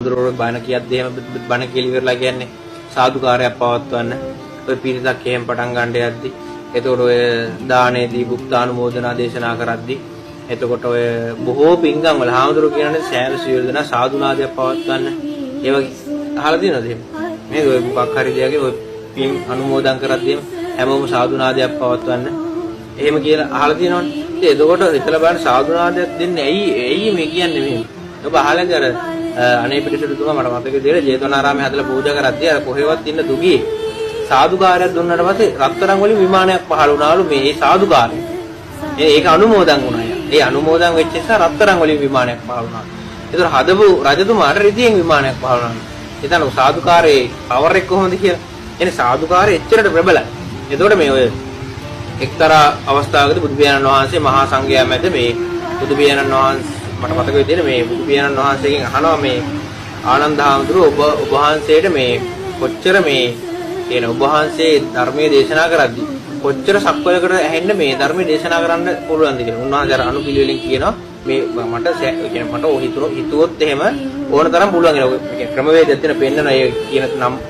හාමුදුරුවෝ බණ කියද්දී එහෙම බණ කියලා ඉවරලා කියන්නේ සාදුකාරයක් පවත්වන්න. ඔය පිරිසක් එහෙම පටන් ගන්න යද්දී එතකොට ඔය දානේදී භුක්තානුමෝදනා දේශනා කරද්දී එතකොට ඔය බොහෝ පින්කම් වල හාමුදුරුවෝ කියනනේ සෑම සියලු දෙනා සාදුනාදයක් පවත්වන්න. ඒ වගේ අහලා තියෙනවද එහෙම? නේද? ඔය මොකක් හරි දෙයක ඔය පින් අනුමෝදන් කරද්දී එහෙම හැමෝම සාදුනාදයක් පවත්වන්න. එහෙම කියලා අහලා තියෙනවනේ. ඉතින් එතකොට හිතලා බලන්න සාදුනාදයක් දෙන්නේ ඇයි මේ කියන්නේ මෙහෙම? ඔබ අහලාද අර අනේ පිටිසුතුමා මට මතක විදියට ජේතවනාරාමේ හදලා පූජා කරද්දී අර කොහෙවත් ඉන්න දුගී සාදුකාරයක් දුන්නාට පස්සේ රත්තරන් වලින් විමානයක් පහළ වුණාලු මේ සාදුකාරය. ඒක අනුමෝදන් වුණා යා. ඒ අනුමෝදන් වෙච්ච නිසා රත්තරන් වලින් විමානයක් පහළ වුණා. ඒතර හදපු රජතුමාට රිදියෙන් විමානයක් පහළ වුණා. එතන සාදුකාරයේ පවර් එක කොහොමද කියලා. එනේ සාදුකාරය එච්චරට ප්‍රබලයි. එතකොට මේ ඔය එක්තරා අවස්ථාවකදී බුදු පියාණන් වහන්සේ මහා සංඝයා මැද මේ බුදු පියාණන් වහන්සේ මට මතක විදියට මේ බුදු පියාණන් වහන්සේගෙන් අහනවා මේ ආනන්ද හාමුදුරුවෝ ඔබ වහන්සේට මේ කොච්චර මේ කියන ඔබ වහන්සේ ධර්මයේ දේශනා කරද්දී කොච්චර සක්වලකට ඇහෙන්න මේ ධර්මයේ දේශනා කරන්න පුළුවන්ද කියලා. උන්වහන්සේ අර අනුපිළිවෙලින් කියනවා මේ මට කියන්නේ මට ඔය හිතුවොත් එහෙම ඕන තරම් පුළුවන් කියලා. ඔය කියන්නේ ක්‍රමවේදයක් තියෙන පෙන්නන ඒ කියන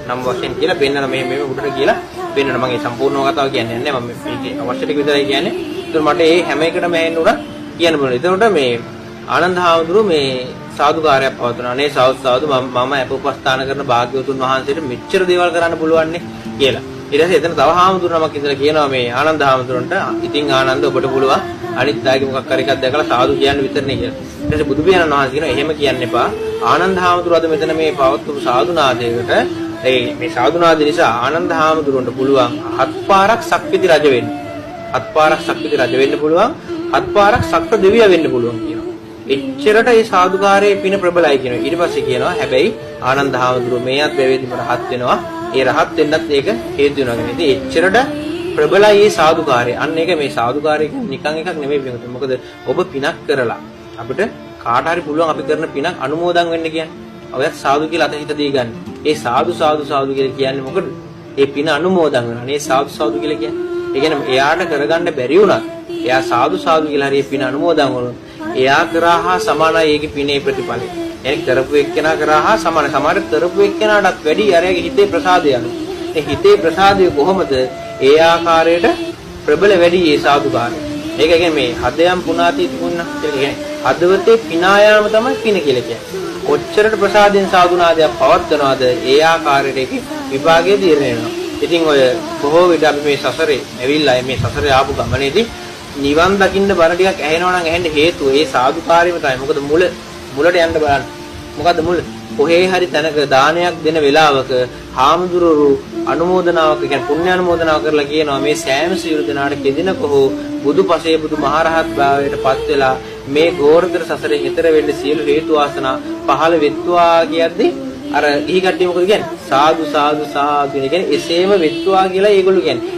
නම් වශයෙන් කියලා පෙන්නන මේ මේ උඩට කියලා පෙන්නන. මම ඒ සම්පූර්ණව කතාව කියන්නේ නැහැ. මම මේකේ අවශ්‍ය ටික විතරයි කියන්නේ. ඒතර මට ඒ හැම එකටම ඇහෙන්න උනත් කියන්න පුළුවන්. ඒතකොට මේ ආනන්ද හාමුදුරුවෝ මේ සාදුකාරයක් පවත්වනවා. අනේ සාදු සාදු මම අප උපස්ථාන කරන භාග්‍යවතුන් වහන්සේට මෙච්චර දේවල් කරන්න පුළුවන් නේ කියලා. ඊට පස්සේ එතන තව හාමුදුරුවෝ නමක් ඉඳලා කියනවා මේ ආනන්ද හාමුදුරන්ට ඉතින් ආනන්ද ඔබට පුළුවන් අනිත් අයගේ මොකක් හරි එකක් දැකලා සාදු කියන්න විතරනේ කියලා. ඊට පස්සේ බුදු පියාණන් වහන්සේ කියනවා එහෙම කියන්න එපා. ආනන්ද හාමුදුරුවෝ අද මෙතන මේ පවත්වපු සාදුනාදයකට ඒ මේ සාදුනාද නිසා ආනන්ද හාමුදුරුවන්ට පුළුවන් හත් පාරක් සක්විති රජ වෙන්න. හත් පාරක් සක්විති රජ වෙන්න පුළුවන්. හත් පාරක් සක්‍ර දෙවියා වෙන්න පුළුවන් කියනවා. එච්චරට ඒ සාදුකාරයේ පින ප්‍රබලයි කියනවා. ඊට පස්සේ කියනවා හැබැයි ආනන්ද හාමුදුරුවෝ මේ අත් වැවේදීම රහත් වෙනවා. ඒ රහත් වෙන්නත් ඒක හේතු වෙනවා කියන. ඉතින් එච්චරට ප්‍රබලයි ඒ සාදුකාරය. අන්න ඒක මේ සාදුකාරය කියන්නේ නිකන් එකක් නෙමෙයි පිටුතුන්. මොකද ඔබ පිනක් කරලා අපිට කාට හරි පුළුවන් අපි කරන පිනක් අනුමෝදන් වෙන්න කියන්නේ. ඔයත් සාදු කියලා අත හිත දී ගන්න. ඒ සාදු සාදු සාදු කියලා කියන්නේ මොකද? ඒ පින අනුමෝදන් වෙනවා. නේ සාදු සාදු කියලා කියන්නේ. ඒ කියන්නේ එයාට කරගන්න බැරි වුණත් එයා සාදු සාදු කියලා හරි ඒ පින අනුමෝදන් වුණොත් එයා කරා හා සමානයි ඒකේ පිනේ ප්‍රතිඵලය. එනේ කරපු එක්කෙනා කරා හා සමානයි. සමහර කරපු එක්කෙනාටත් වැඩි අරයාගේ හිතේ ප්‍රසාදය අනු. ඒ හිතේ ප්‍රසාදය කොහොමද? ඒ ආකාරයට ප්‍රබල වැඩි ඒ සාදුකාරය. ඒක කියන්නේ මේ හදයන් පුනාති තුන්න කියලා කියන්නේ හදවතේ පිනා යාම තමයි පින කියලා කියන්නේ. කොච්චරට ප්‍රසාදයෙන් සාදුනාදයක් පවත්වනවද ඒ ආකාරයට ඒකේ විභාගය තීරණය වෙනවා. ඉතින් ඔය බොහෝ විට අපි මේ සසරේ ඇවිල්ලා මේ සසරේ ආපු ගමනේදී නිවන් දකින්න බර ටිකක් ඇහෙනවා නම් ඇහෙන්න හේතුව ඒ සාදුකාරයම තමයි. මොකද මුලට යන්න බලන්න. මොකද්ද මුල? කොහේ හරි තැනක දානයක් දෙන වෙලාවක හාමුදුරුවෝ අනුමෝදනාවක් කියන්නේ පුණ්‍ය අනුමෝදනාව කරලා කියනවා මේ සෑම සියලු දෙනාට කෙදිනක හෝ බුදුපසේ බුදුමහරහත් භාවයට පත් වෙලා මේ ගෝරතර සසරෙන් එතර වෙන්න සියලු හේතු වාසනා පහළ වෙත්වා කියද්දී අර ගිහි කට්ටිය මොකද කියන්නේ? සාදු සාදු සාදු කියන කියන්නේ එසේම වෙත්වා කියලා ඒගොල්ලෝ කියන්නේ.